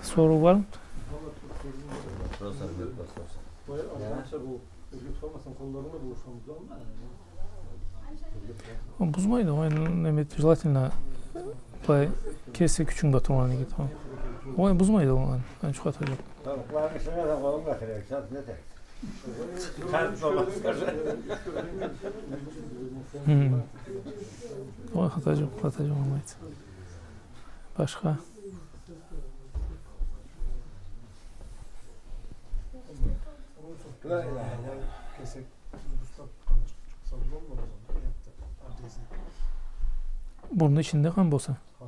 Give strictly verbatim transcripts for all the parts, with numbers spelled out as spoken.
Соруу бармы? Бузмайды, огъай, неме, желательно, былай, кеси кючюнг бла тургъан эди, огъай. Огъай, бузмайды, огъай, анча хата жокъ. Хы. Огъай, хата жокъ, хата жокъ, болмайды. Башха? Бурну ичинде къан болса? Хы.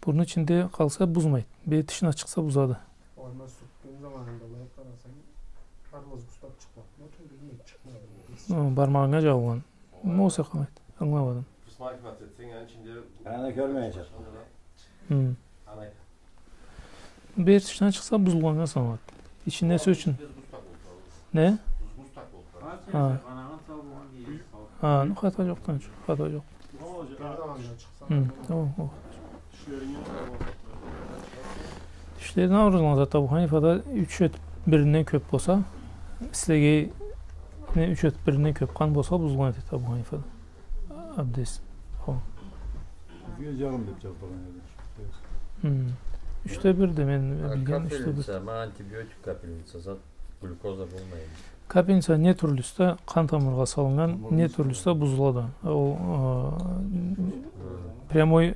Бурну ичинде къалса, бузмайды. Бери тышына чыкъса, бузады. Хы, бармагъынга жабылгъан. Болса къалайды. Ангыламадым. Аны кёрмейинчи. Хы. Бери тышына чыкъса, бузулгъаннга саналады. Ичинде, сёз ючюн. Не? Хы. Хы, ну, хата жокъ, хата жокъ. Хы, о, о. Тишлерине аурулагъан зат Абу Ханифада юч этип биринден кёп болса, силегей не, юч этип биринден кёп къан болса, бузулгъан этеди Абу Ханифада абдез. Хо. Бизге жарым деп жазылгъан эди. Хы. Ючде бир да мен билген, ючде бир. Капельница, ма антибиотик капельница, зат, глюкоза болмайды. Капельница не тюрлюсю да къан тамыргъа салыннган, не тюрлюсю да бузулады. Ол, э, прямой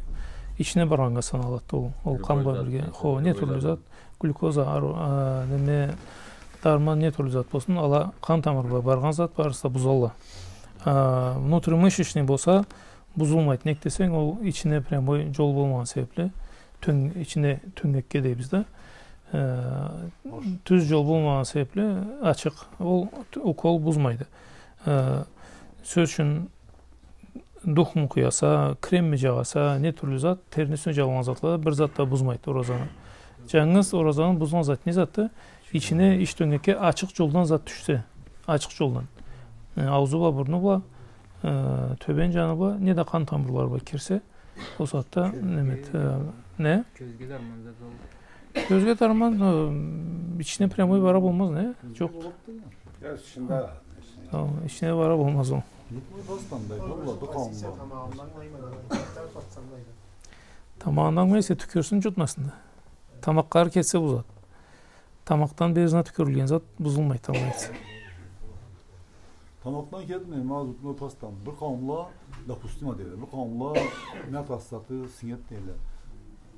ичине баргъаннга саналады ол. Ол къан бла бирге. Хо, не тюрлю зат. Глюкоза, ару-, а, неме, дарман, не тюрлю зат болсун, ала къан тамыргъа баргъан зат барысы да бузалла. А, внутримышечный болса, бузулмайды. Нек десенг, ол ичине прямой жол болмагъан себепли, тён-, ичине тёнгекге дейбиз да. Э, тюз жол болмагъан себепли ачыкъ. Ол т-, укол бузмайды. Э, сёз ючюн, духму къуяса, кремми жагъаса, не тюрлю зат, терини юсюне жабылгъан затла да бир зат да бузмайды оразаны. Жангыз оразаны бузгъан зат не затды? Ичине, ич тёнгекге ачыкъ жолдан зат тюшсе, ачыкъ жолдан. Э, аузу бла, бурну бла, э, тёбен жаны бла, не да къан тамырлары бла кирсе, ол сагъатда, неме, э, не? Кёзге дарман зат ол. Кёзге дарман, э, ичине прямой бара болмаз, не? Жокъ. Хо, ичине бара болмаз ол. Тамагъындан ангылаймы, тамагъындан ангылаймы? Тамагъындан ангылай эсе, тюкюрсюн, жутмасын да. Тамакъгъа кетсе бу зат. Тамакъдан бери ызына тюкюрюлген зат бузулмайды, тамагъа кетсе. Тамакъдан кетмей, ма зубной пастаны. Бир къауумла допустимо дейле, бир къауумла мякоть заты сингет дейле.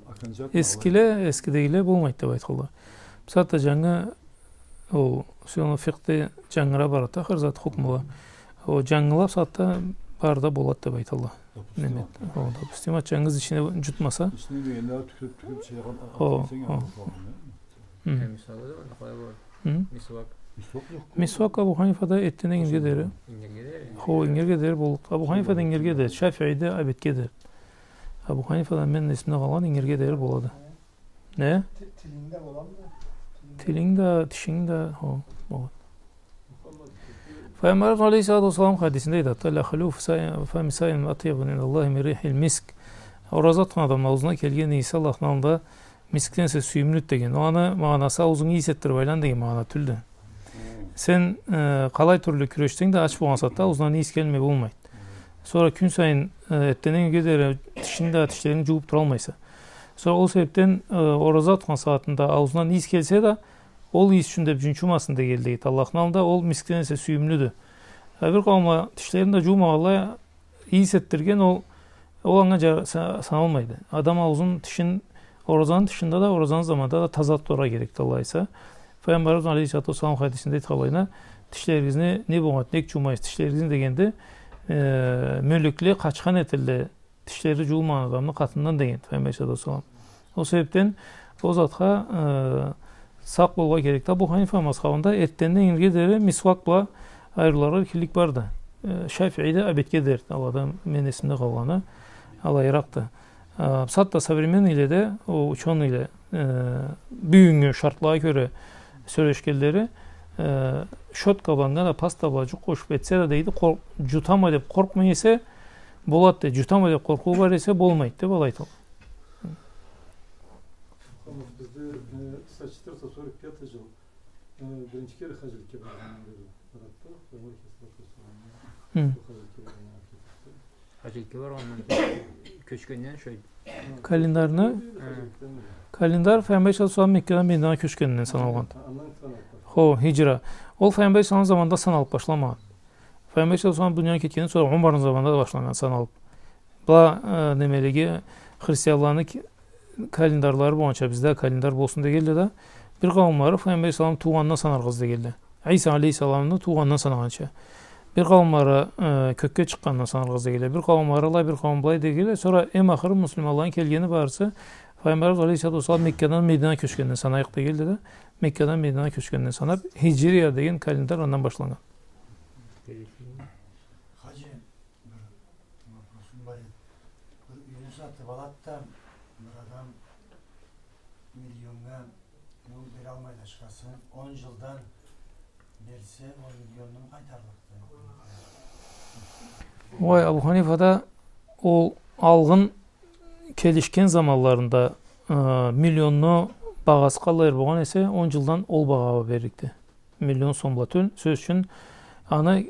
Окончательно. Эскиле, эскидегиле болмайды деп айтханла. Бусагъатда жангы, ол, сёз ючюн, фикъхда жангыра барады, хар зат хукмула. Ол жангыла бусагъатда бары да болады деп айталла. Допустимо. Неме, ол допустимо, жангыз ичине жутмаса. Ичине дегенле тюкюрюп, тюкюрюп, шей къылып, хо, атсанг, хо, не? Хы. Э, мисуак да бар, къалай бар? Хы? Мисуак. Мисуак жокъ. Мисуак Абу Ханифада эртденден ингирге дери. Ингирге дери? Хо, ингирге дери боллукъду. Абу Ханифада ингирге дери, Шафииде абетге дери. Абу Ханифада, мени эсимде къалгъан, ингирге дери болады. Не? Ти-, тилинг да боламы? Тилинг да, тишинг да, хо, болады. Файгъамбарыбыз алейхиссалату уассалам хадисинде айтады: «Ла хулуфу саи-, фами саим атъябу индаллахи мин рихил миск». Ораза тутхан адамны аузуна келген ийиси Аллахны аллында мискден эсе сюйюмлюдю деген. Ол аны магъанасы аузунгу ийис этдирип айлан деген магъана тюлдю. Сен, э, къалай тюрлю кюрешсенг да, ач болгъан сагъатда аузунгдан ийис келмей болмайды. Сора кюн сайын, э, эртденден ингирге дери тишинг да, тишлеринг жууп туралмайса. Сора ол себепден, э, ораза тутхан сагъатында аузунгдан ийис келсе да, ол ийис ючюн деп жунчумасын деген дейди. Аллахны аллында ол мискден эсе сюйюмлюдю. Э, бир къауумла тишлерин да жуумагъанлай ийис этдирген, ол, ол анга жа-, са-, саналмайды. Адам аузун, тишин, оразаны тышында да, оразаны заманда да таза тутаргъа керекди, Аллах айтса. Файгъамбарыбыз алейхиссалату уассалам хадисинде айтханлайына, тишлеригизни не болгъан, нек жуумайсыз тишлеригизни дегенде, э, мёлекле къачхан этелле тишлери жуумагъан адамны къатындан деген Файгъамбар алейхиссалату уассалам. Ол себепден ол затха, э, сакъ болургъа керекди. Абу Ханифа мазхабында эртденден ингирге дери мисуак бла айырылыргъа эркинлик барды. Э, Шафииде абетге дери, алада мени эсимде къалгъаны, алайыракъды. Э, бусагъатда современныйле да, ол учёныйле, э, бюгюннгю шартлагъа кёре сёлешгенлери, э, щётка бла да, паста бла жукъ къошуп этсе да дейди, къор-, жутама деп къоркъмай эсе, болады дейди. Жутама деп къоркъуу бар эсе, болмайды деп алай айтады. Бизде, э, са четыреста сорок пятый джыл, э, биринчи кере хаджиликге баргъанын дери барады да, Пайгъамбар алейхиссалату уассаламны. Хы. Бу хаджиликге баргъанын айтады. Хаджиликге баргъандан кёчгенден шо. Календарны, хы, календар Пайгъамбар алейхиссалату уассалам Меккадан Мединагъа кёчгенинден саналгъан. Андан саналгъан. Хо, хиджра. Ол Пайгъамбар алейхиссалам заманда саналыб башламагъан. Пайгъамбар алейхиссалату уассалам дуниядан кетгенден сора Умарны заманда башланнган саналыб. Была, э, немелеге, христианланы ки-, календарлары болгъанча, бизде календар болсун дегенле да, бир къауумлары Пайгъамбар алейхиссалам туугъандан санаргъа излегенле. Иса алейхиссаламны туугъандан санагъанча. Бир къауумлары, э, кёкге чыкъгъандан санаргъа излегенле. Бир къауумлары алай, бир къауум былай дегенле. Сора эм ахыры муслиманланы келгени барысы Пайгъамбарыбыз алейхиссалату уассалам Меккадан Мединагъа кёчгенден санайыкъ дегенле да, Меккадан Мединагъа кёчгенден санаб, хиджрия деген календар андан башланнган. Хаджи, бир вопросум бар эди. Бир юйню сатыб алады да, бир адам миллионнга юй бералмай да чыгъаса, он джылдан берсе, ол миллионну къайтарлыкъды. Уой, Абу Ханифада ол алгъын келишген заманларында, э, миллионну багъасы къаллай болгъан эсе, он джылдан ол багъагъа берликди. Миллион сом бла тюл. Сёз ючюн, аны,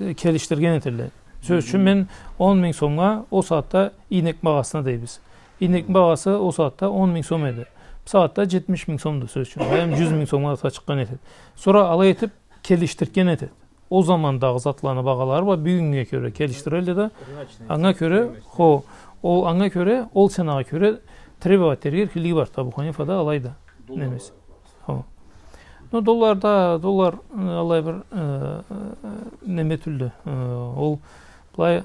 э, келишдирген этелле. Сёз ючюн, мен он минг сомгъа ол сагъатда ийнек багъасына дейбиз. Ийнек багъасы ол сагъатда он минг сом эди. Бусагъатда джетмиш минг сомду, сёз ючюн. Баям джюз минг сомгъа да чыкъгъан этеди. Сора алай этиб келишдирген этеди. Ол замандагъы затланы багъалары бла бюгюннге кёре келишдирелле да, рыночный, анга кёре, стоимость, хо, ол анга кёре, ол ценагъа кёре требовать этерге эркинлиги бар. Абу Ханифада алайды. Доллар немеси бар. Хо. Ну, долларда, доллар, э, алай бир, э, э, неме тюлдю. Э, ол былай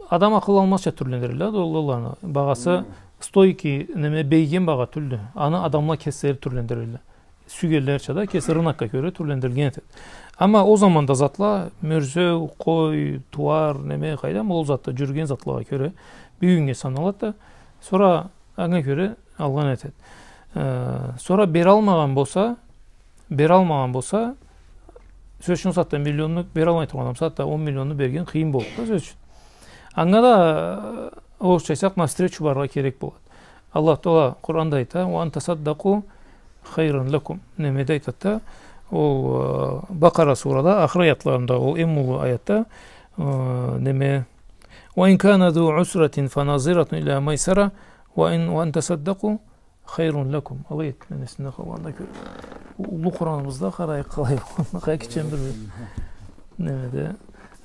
адам акъыл алмазча тюрлендирелле да долларланы. Багъасы стойкий, неме, бегиген багъа тюлдю. Аны адамла кеслери тюрлендирелле. Сюйгенлерча да кеси рынокга кёре тюрлендирилген этеди. Амма ол заманда затла, мёрзеу, къой, тууар, неме, къайдам, ол затла, джюрюген затлагъа кёре бюгюннге саналады да, сора анга кёре алгъан этеди. Э, сора бералмагъан болса, бералмагъан болса, сёз ючюн, сагъатда миллионну бералмай тургъан адам сагъатда он миллионну берген къыйын болур да, сёз ючюн. Анга да, э, орусча айтсакъ, навстречу барыргъа керек болады. Аллах Таала Къуранда айта: «Ва ан тасаддакъу хайрун лакум». Немеде айтады да, ол, э, Бакъара сурада, ахыр аятларында, ол эм уллу аятда, э, неме, «Ва ин кана зу усратин фа назиратун иля майсара, ва ин, ва ан тасаддакъу хайрун лакум». Алай эт, мен эсимде къалгъанда кёр. Уллу Къураныбызда къарайыкъ къалай болгъанын, къайсы кичинди бир. Немеде,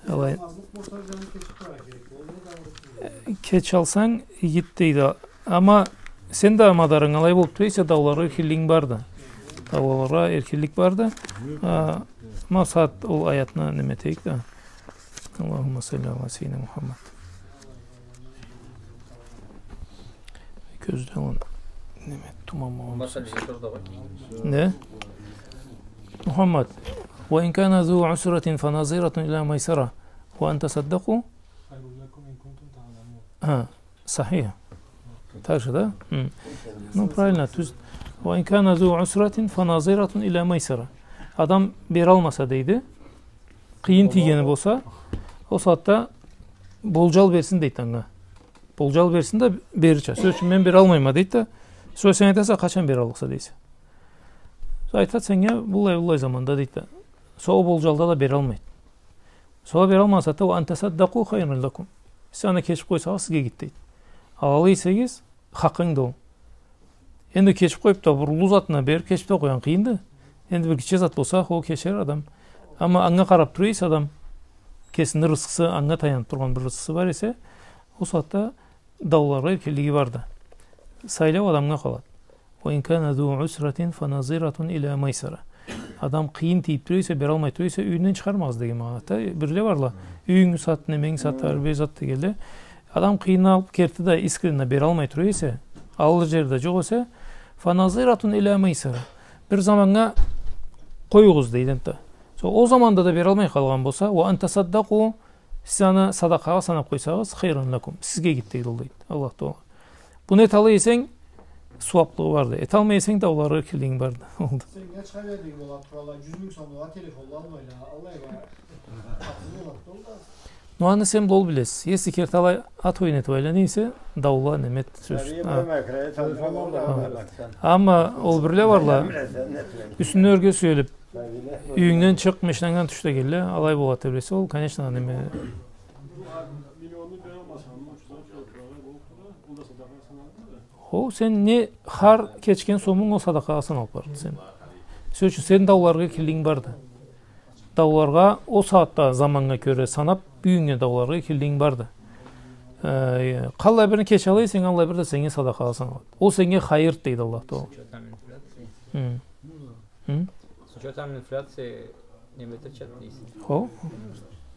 алай. Азлыкъ болса, джаны кечиб турургъа керек. Ол не да алыр? Э, кеч алсанг, игиди дейди. Амма сени да мадарынг алай болуб тура эсе, дауларгъа эркинлигинг барды. Дауларгъа эркинлик барды. А, макъсат ол аятны неме этейик да. Аллахумма салли аля сайидина Мухаммад. Кёзде алан. Неме, туман болгъан. Не? Мухаммад. «Ва ин кана зу усратин фа назиратун иля майсара. Ва ан тасаддакъу». Ха, сахих. Так же, да? М. Ну, правильно, тюз. «Ва ин кана зу усратин фа назиратун иля майсара». Адам бералмаса, дейди. Къыйын тийгени болса, ол сагъатда болджал берсин, дейди, анга. Болджал берсин да, берирча. Сёз ючюн, мен бералмайма, дейди да. Сора сен айтаса, къачан бераллыкъса, дейсе. Сора айтады сеннге, быллай, быллай заманда, дейди да. Сора ол болджалда да бералмайды. Сора бералмагъан сагъатда, «Ва ан тасаддакъу хайрун лакум». Сиз аны кечиб къойсагъыз, сизге игиди, дейди. Алалы эсегиз, хакъынгды ол. Энди кечиб къоюб да, бир уллу затына бериб кечиб да къойгъан къыйынды. Энди бир гитче зат болса, хо, кечер адам. Амма анга къараб тура эсе адам, кесини рысхысы, анга таяныб тургъан бир рысхысы бар эсе, ол сагъатда дауларгъа эркинлиги барды. Сайлау адамгъа къалады. «Ва ин кана зу усратин фа назиратун иля майсара». Адам къыйын тийиб тура эсе, бералмай тура эсе, юйюнден чыгъармагъыз деген магъанада. Бирле барла. Юйюнгю сат, неменги сат, хар бир зат дегенле. Адам къыйналыб, керти да, искренне бералмай тура эсе, алыр джери да джокъ эсе, «фа назиратун иля майсара». Бир заманнга къоюгъуз, дейди энтда. Сора ол заманда да бералмай къалгъан болса, «ва ан тасаддакъу», сиз аны садакъагъа санаб къойсагъыз, «хайрун лакум». Сизге игиди, дейди ол, дейди. Аллах Таала. Буну эталай эсенг, сууаблыгъы барды. Эталмай эсенг да, дауларгъа эркинлигинг барды. Олду. Сен нечакъы бердинг, Болат, турала, джюз минг сомлугъа телефонла алмайла, аллай ба. Хакъы болад да ол да. Ну, аны сен бла ол билесиз. Если керти алай ат ойнатып айлана эсе, даула, неме эт, сёз. Амма ол бирле барла, юсюне ёрге сюелип, юйюнгден чыкъ, машинангдан тюш дегенле, алай болады деб билесе, ол, конечно, неме. Хо, сен не хар кечген сомунг ол садакъагъа саналып барды сен. Сёз ючюн, сен дауларгъа эркинлигинг барды. Дауларгъа ол сагъатда заманнга кёре санап, бюгюннге дауларгъа эркинлигинг барды. Э, къаллай бирин кече ала эсенг, аллай бир да сеннге садакъагъа саналады. Ол сеннге хайыр дейди Аллах Тагъала. Хы. Хы? С учётом инфляции неме этерча дейсиз. Хо?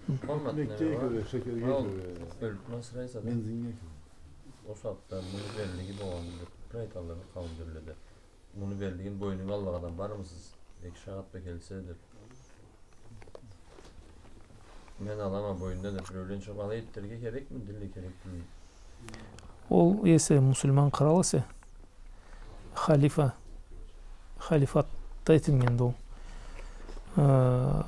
Болмады, Меккеге неме бар? Кёре, шекерге Ол кёре, ёлюп насрайса да. Бензинге кёре. Ол сагъатда муну берлиги болгъанды деб бир айталла къауум тёрледе. Муну берлигин бойнунга аллыкъ адам бармысыз? Эки шагъат бла келсе деб. Мен алама бойнуна деб, биреулен чыгъып алай этдирирге керекми? Динде керек тюлмю? Ол эсе муслиман кърал эсе, халифа, халифатда этилгенди ол. Э,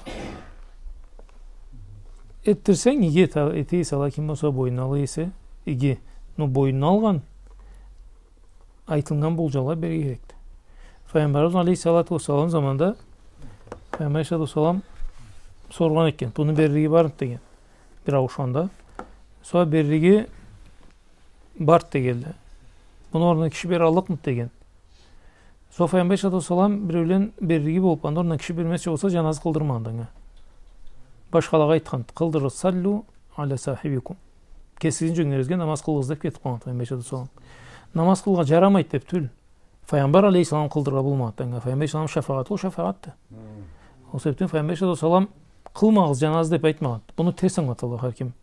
этдирсенг, иги эте, эте эсе, алай ким болса бойнуна ала эсе, иги. Но бойнуна алгъан айтылгъан болджала берирге керекди. Файгъамбарыбыз алейхиссалату уассалам заманда Файгъамбар алейхиссалату уассалам соргъан экен, муну берлиги бармыды деген, бир ауушханда. Сора берлиги барды дегенле. Муну орнуна киши бераллыкъмыды деген. Сора Файгъамбар алейхиссалату уассалам биреулен берлиги болуп, аны орнуна киши бермезча болса, джаназа къылдырмагъанды анга. Башхалагъа айтхан, къылдырыгъыз, саллу аля сахибикум. Кесигизни джёнгеригизге намаз къылыгъыз деб кетип къалгъан Файгъамбар алейхиссалату уассалам. Намаз къылыргъа джарамайды деб тюл. Файгъамбар алейхиссалам къылдырыргъа болмагъанды анга. Файгъамбар алейхиссалам шафагъаты ол шафагъатды. Ол себебден Файгъамбар алейхиссалату уассалам къылмагъыз джаназа деб айтмагъанды. Буну терс ангылаталла хар ким.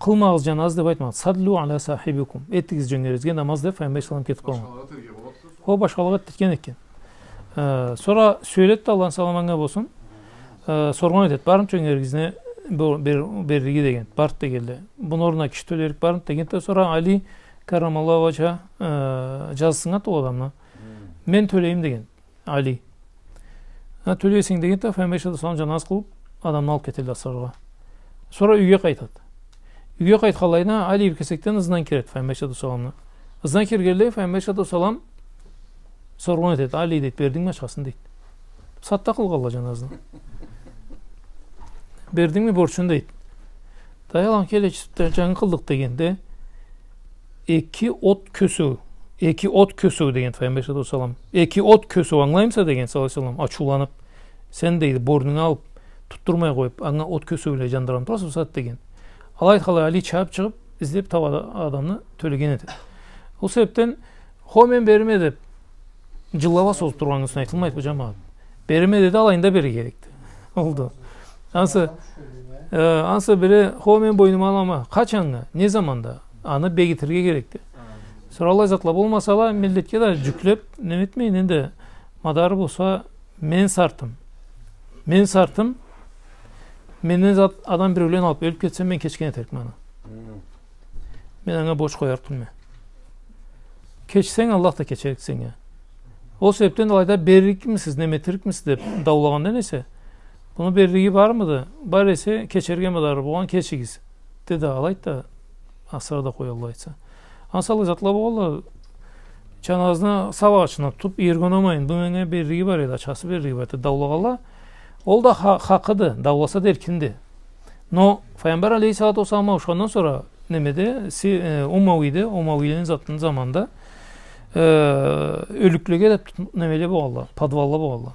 Къылмагъыз джаназа деб айтмагъанды. Саллу аля сахибикум. Этигиз джёнгеригизге намаз деб Файгъамбар алейхиссалам кетип къалгъан. Башхалагъа этерге болады. Ол башхалагъа этдирген экен. Э, сора сёледи да, Аллахны саламы анга болсун. Э, соргъан этеди, бармыды джёнгеригизни бу-, бер-, берлиги деген, барды дегенле. Муну орнуна киши тёлерик бармыды дегенди да, сора Али каррамаллаху ваджха, э, джазыкъсыннган ол адамны. Мен тёлейме деген, Али. Ха, тёлей эсенг дегенди да, Файгъамбар алейхиссалату уассалам джаназа къылып, адамны алып кетелле асраргъа. Сора юйге къайтады. Юйге къайтханлайына Али бир кесекден ызындан киреди Файгъамбар алейхиссалату уассаламны. Ызындан киргенлей Файгъамбар алейхиссалату уассалам соргъан этеди, Али, дейди, бердингми башхасын, дейди. Сагъатда къылгъанла джаназаны. Бердингми борчун, дейди. Да, алан келечи, джангы къылдыкъ дегенде, эки от кёсеу, эки от кёсеу деген Файгъамбар алейхиссалату уассалам. Эки от кёсеу, ангылаймыса деген, саллаллаху алейхи ва саллам, ачыуланып, сен, дейди, борнунга алып, тутдурмай къоюп, анга от кёсеу бла джандыргъан тураса бусагъат деген. Алай айтханлай, Али чабып чыгъып, излеп табады адамны, тёлеген этеди. Ол себепден, хо, мен берирме деп, джыллаб созуп тургъанны юсюне айтылмайды бу, джамагъат. Берирме деди, алайында берирге керекди. Олду. Ансы, э, ансы бири, хо, мен бойнума алама. Къачаннга? Не заманда? Аны бегитирге керекди. Сора аллай затла болмасала, миллетге да джюклеп, неме этмейин, энди мадары болса, мен сартым. Мен сартым. Менден зат адам биреулен алып ёлюп кетсе, мен кечген этерикме аны. Мен анга борч къоярыкъ тюлме. Кечсенг, Аллах да кечерикди сеннге. Ол себепден алайда беририкмисиз, неме этерикмисиз деп даулагъандан эсе, муну беририги бармыды? Бар эсе, кечерге мадары болгъан, кечигиз, деди, алайды да, асыра да къоялла, айтса. Ансы аллай затла болгъанла, джаназаны сабагъачына тутуп, иерге унамайын, бу меннге беририги бар эди, ачхасы беририги бар эди, даулагъанла. Ол да ха-, хакъыды, дауласа да эркинди. Но Файгъамбар алейхиссалату уассалам ауушхандан сора, немеде, си-, э, Умавийде, Умавийлени затыны заманында, э, ёлюклеге да тут-, немеле болгъанла, подвалла болгъанла.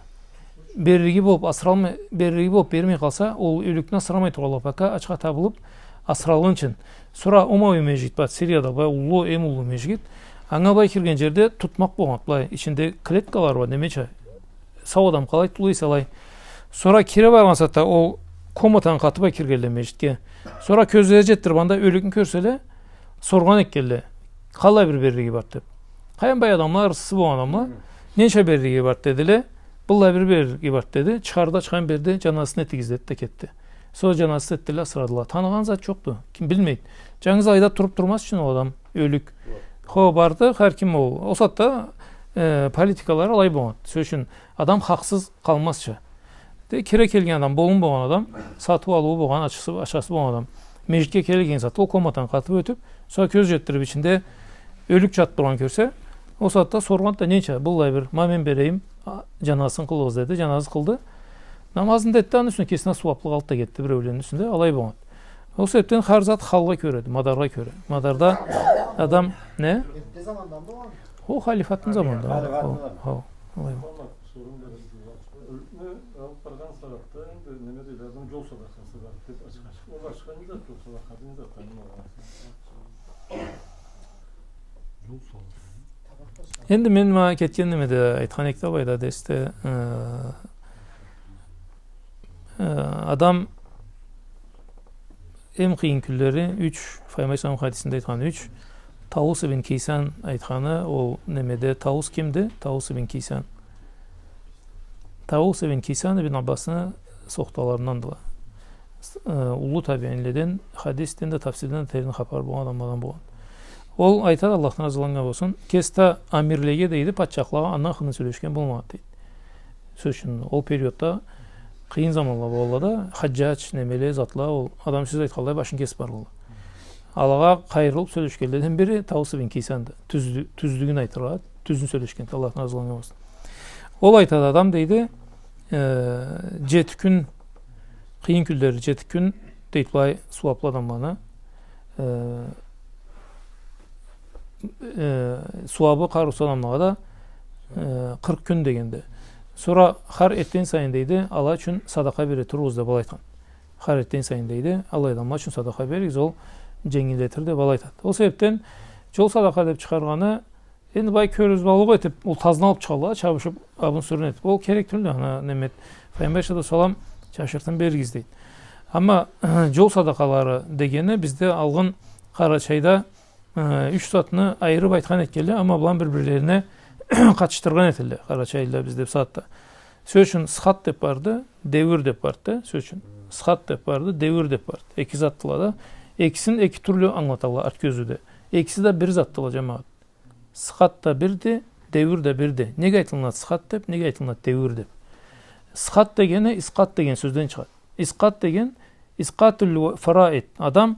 Беририги болуп асыралмай, беририги болуп бермей къалса, ол ёлюкню асырамай тургъанла, пока ачха табылып асыралгъынчын. Сора Умави межгит бар, Сирияда бар, уллу, эм уллу межгит. Анга былай кирген джерде тутмакъ болгъан, былай, ичинде клеткалары бар, немеча, сау адам къалай тутулса алай. Сора кире баргъан сагъатда ол комнатаны къаты бла киргенле межгитге. Сора кёзлери джетдирип анда ёлюкню кёрселе, соргъан этгенле, къаллай бир беририги барды деп. Къайын бай адамла, ырысхысы болгъан адамла, ненча беририги барды дедиле, быллай бир беририги барды деди, чыгъарды, ачханы берди, джаназасын этигиз деди да кетди. Сора джаназасын этдиле, асырадыла. Таныгъан зат джокъду, ким билмейди. Джангыз алайда туруп турмаз ючюн ол адам, ёлюк. Хо, барды, хар ким ол. Ол сагъатда, э, политикалары алай болгъан. Сёз ючюн, адам хакъсыз къалмазча. Де, кире келген адам, болум болгъан адам, сатыу-алыуу болгъан, ачысы, ачхасы болгъан адам. Межгитге келген сагъатда ол комнатаны къатып ётюп, сора кёз жетдирип ичинде ёлюк жатып тургъан кёрсе, ол сагъатда соргъанды да, ненча, быллай бир, ма мен берейим, а, жаназысын къылыгъыз деди, жаназысын къылды. Намазын да этди, аны юсюне кесине сууаплыкъ алды да кетди, биреулени юсюнде, алай болгъан. Ол себепден хар зат халгъа кёреди, мадаргъа кёре. Мадарда адам, не? Эртте замандан болгъан. Ол халифатны заманында. Халифатны заманында. Хо, хо, алай болгъан. Сорууну да берейим. Ёлюкню алып баргъан сагъатда энди неме дейди, адам жол садакъасы бар деп ачыкъ-ачыкъ. Ол ачыкъ не зат, жол садакъа не зат, танымагъан. Жол садакъа. Энди мен ма кетген немеде айтхан эдик да былайда дерсде, э, э, адам эм къыйын кюнлери юч, Файгъамбар саллаллаху алейхи ва саллам хадисинде айтхан юч, Таус ибн Кейсан айтханы, ол немеде, Таус кимди? Таус ибн Кейсан. Таус ибн Кейсан Ибн Аббасны сохталарындандыла. С-, э, уллу табиинледен, хадисден да, тафсирден да терен хапары болгъан адамладан болгъан. Ол айтады, Аллахдан разылыкъ анга болсун, кеси да амирлеге дейди, патчахлагъа андан хыны сёлешген болмагъанды дейди. Сёз ючюн, ол периодда къыйын заманла болгъанла да, Хаджадж, немеле, затла, ол адам сёз айтханлай башын кесип баргъанла. Алагъа къайырылып сёлешгенледен бири Таус ибн Кейсанды. Тюзлю-, тюзлюгюн айтыргъа, тюзюн сёлешгенди, Аллахдан разылыкъ анга болсун. Ол айтады, адам дейди, э, жети кюн, къыйын кюнлери жети кюн дейди, былай сууаплы адамланы, э, э, сууабы къарыусуз адамлагъа да, э, къыркъ кюн дегенди. Сора хар эртден сайын дейди, ала ючюн садакъа бере туругъуз деп алай айтхан. Хар эртден сайын дейди, аллай адамла ючюн садакъа беригиз, ол женгиллетир деп алай айтады. Ол себепден жол садакъа деп чыгъаргъаны, энди былай кёрюз баулукъ этип, ол тазны алып чыгъалла, чабышып, абын-сюрюн этип. Ол керек тюлдю, ана, неме, Файгъамбар саллаллаху алейхи ва саллам чачыртын беригиз дейди. Амма жол садакъалары дегени бизде алгъын Къарачайда, э, юч затны айырып айтхан этгенле, амма быланы бир-бирлерине къатышдыргъан этелле къарачайлыла бизде бусагъатда. Сёз ючюн, сыхат деп барды, девюр деп барды, сёз ючюн. Сыхат деп барды, девюр деп барды. Эки затдыла да. Экисин эки тюрлю ангылаталла арт кёзюуде. Экиси да бир затдыла, жамагъат. Сыхат да бирди, девюр да бирди. Неге айтылынады сыхат деп, неге айтылынады девюр деп? Сыхат дегени исхат деген сёзден чыгъады. Исхат деген, исхатул фараид. Адам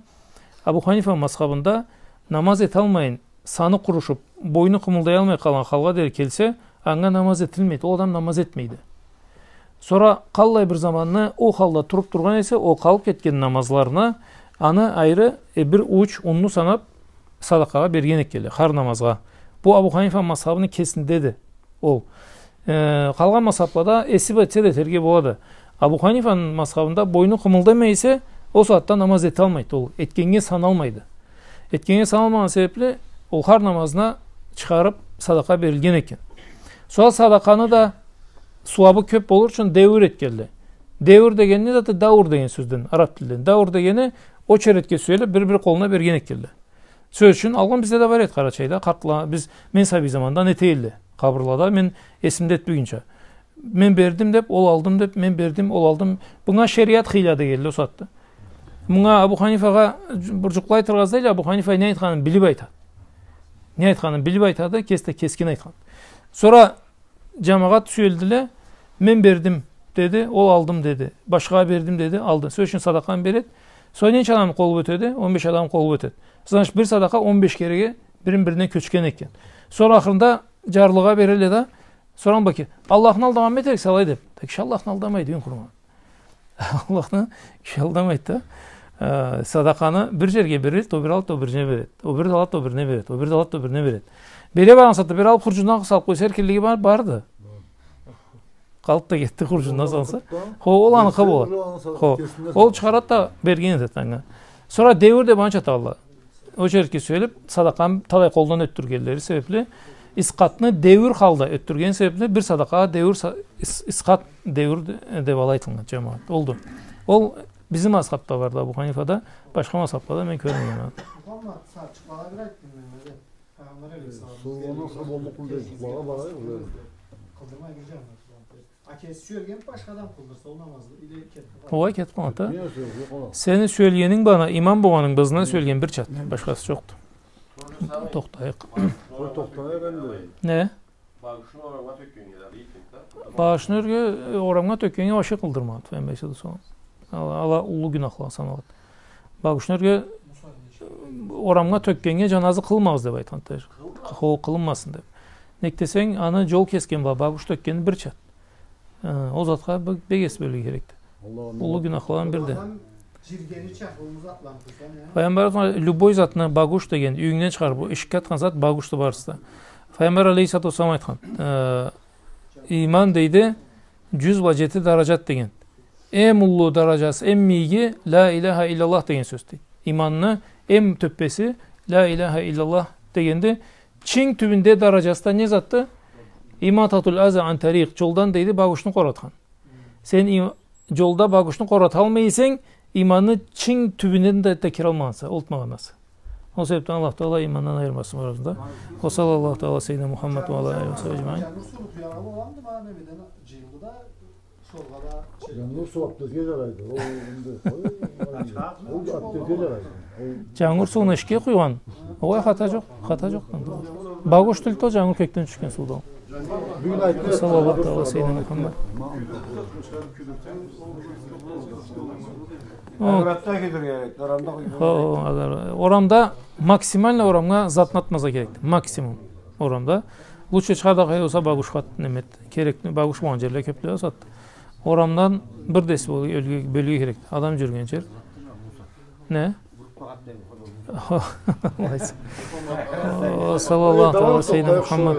Абу Ханифа мазхабында намаз эталмайын, саны къурушуп, бойну къымылдаялмай къалгъан халгъа дери келсе, анга намаз этилмейди. Ол адам намаз этмейди. Сора къаллай бир заманны ол халда туруп тургъан эсе, ол къалып кетген намазларына аны айры, э, бир ууч унну санап, садакъагъа берген этгенле, хар намазгъа. Бу Абу Ханифа мазхабыны кесиндеди ол. Э, къалгъан мазхаблада эси бла этерге болады. Абу Ханифаны мазхабында бойну къымылдамай эсе, ол сагъатда намаз эталмайды. Ол этгеннге саналмайды. Этгеннге саналмагъан себепли ол хар намазына чыгъарып садакъа берилген экен. Сора садакъаны да сууабы кёп болур ючюн девюр этгенле. Девюр деген не заты? Даур деген сёзден, араб тилден. Даур дегени очередьге сюелип, бир-бир къолуна берген этгенле. Сёз ючюн, алгъын бизде да бар эди Къарачайда, къартла, биз, мен сабий замандан этелле. Къабырлада мен эсимде эди бюгюнча. Мен бердим деп, ол алдым деп, мен бердим, ол алдым. Бунга шериат хыйла дегенле ол сагъатда. Мунга Абу Ханифагъа бир жукълай тургъан эсе, Абу Ханифа не айтханын билип айтады. Не айтханын билип айтады, кеси да кескин айтхан. Сора жамагъат сюелдиле, мен бердим деди, ол алдым деди. Башхагъа бердим деди, алды. Сёз ючюн, садакъаны береди. Сора ненча адам къолу бла ётеди? Он беш адам къолу бла ётеди. Значит, бир садакъа он беш кереге бирин-бирине кёчген экен. Сора ахырында жарлыгъа берелле да, сора баки, Аллахны алдагъанмы этериксе алай деп. Да киши Аллахны алдамайды, юйюн къурмагъан. Аллахны киши алдамайды да. Э, садакъаны бир жерге береди, ол бири алады, ол бирине береди. Ол бири да алады, ол бирине береди. Ол бири да алады, ол бирине береди. Бере баргъан сагъатда бири алып, хуржунундан салып къойса, эркинлиги бар, барды. Къалып да кетди, хуржунундан салса. Хо, ол аныкъы болады. Хо, ол чыгъарады да берген этеди анга. Сора девюр деп анга айталла. Очередьге сюелип, садакъаны талай къолдан ётдюргенлери себепли, исхатны девюр халда ётдюргени себепли, бир садакъагъа девюр са-, ис-, исхат девюр де-, деп алай айтылгъан, жамагъат. Олду. Ол бизни мазхабда барды, Абу Ханифада, башха мазхаблада мен кёрмегенме. Мухаммад, сагъатчыкълагъа бир айтдым мен, Мехмет. Пайгъамбар алейхиссалам. Сора андан сора болмакъ болду, къыблагъа барайыкъ, къылдырмай бир жанына. А кеси сюелген башха адам къылдырса ол намазны, или кетип къалады. Огъай, кетип къалады да. Сени сюелгенинг бла, имам болгъанынг бла ызына сюелген бир чат. Башхасы жокъду. Тохтайыкъ. Сора тохтайыкъ энди. Не? Багъышны орамгъа тёкгеннге да, бийик да. Багъышны ёрге, э, орамгъа тёкгеннге вообще къылдырмады, Файгъамбар алейхиссалату уассалам. Ала, ала уллу гюнахлагъа саналады. Багушну ёрге, орамгъа тёкгеннге жаназы къылмагъыз деб айтхан. Хо, къылынмасын деб. Нек десенг, аны джол кесген бла багуш тёкгени бир чат. Э, ол затха б-, бек эс бёлюрге керекди. Уллу гюнахладан бириди. Файгъамбар айтхан, любой затны багуш деген, юйюнгден чыгъарыб, бу эшикге атхан зат багушду барысы да. Файгъамбар алейхиссалату уассалам айтхан, э, иман, дейди, джюз бла джети дараджат деген. Эм уллу дараджасы, эм мийиги ля иляха илляллах деген сёз, дейди. Иманны эм тёппеси ля иляха илляллах дегенди. Чынг тюбюнде дараджасы да не затды? Имататуль аза ан тарикъ. Джолдан, дейди, багушну къоратхан. Сен им-, джолда багушну къораталмай эсенг, иманны чынг тюбюнден да, да киралмагъанса, олтмагъанса. Ол себебден Аллах Таала имандан айырмасын барыбызны да. Ва саллаллаху таала ала сайидина Мухаммад ва ала алихи ва сахбихи аджмаин. Джангур суу абдезге джарайды. Ол энди, ой, ой, ол абдезге джарайды. Ол джангур сууну эшикге къуйгъан. Огъай, хата джокъ, хата джокъ. Багуш тюлдю ол, джангур кёкден тюшген сууду ол. Бюгюн айтды. Саллаллаху таала ала сайидина Мухаммад. О. Хо, хо, алар, орамда, максимально орамгъа затны атмазгъа керекди. Максимум орамда. Лучше чыгъар да къайда болса багушха ат, неме эт. Керекли, багуш болгъан джерле кёпле болса ат. Орамдан бир десибел бёлюрге, бёлюрге керекди. Адам джюрюген джер. Не? Алайса. О, саллаллаху таала ала сайидина Мухаммад.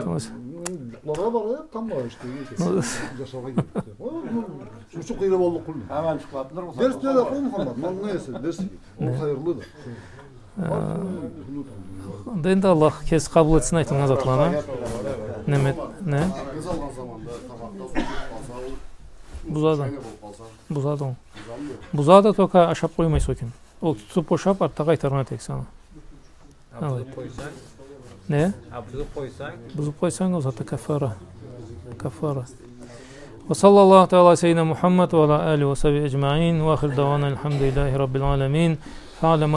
Джукъларгъа баргъан, тамбла ишде, джашаргъа кетди. Ой, бу, бу, бу къыйры боллукъ тюлдю. Хемен джукъладыла. Дерс да къой, Мухаммад, мындан эсе, дерс. Ол хайырлыды. Э, энди Аллах кеси къабыл этсин айтылгъан затланы. Неме, не? Бузады. Бузады ол. Бузады, только ашаб къоймай сокин. Ол тутуб бошаб, артда къайтаргъан этесен аны. А, бузуб къойсанг? Не? А, бузуб къойсанг? Бузуб къойсанг, ол зат да каффара. Каффара. وصلى الله تعالى على سيدنا محمد وعلى آله وصحبه أجمعين، وآخر دعوانا الحمد لله رب العالمين. فاعلم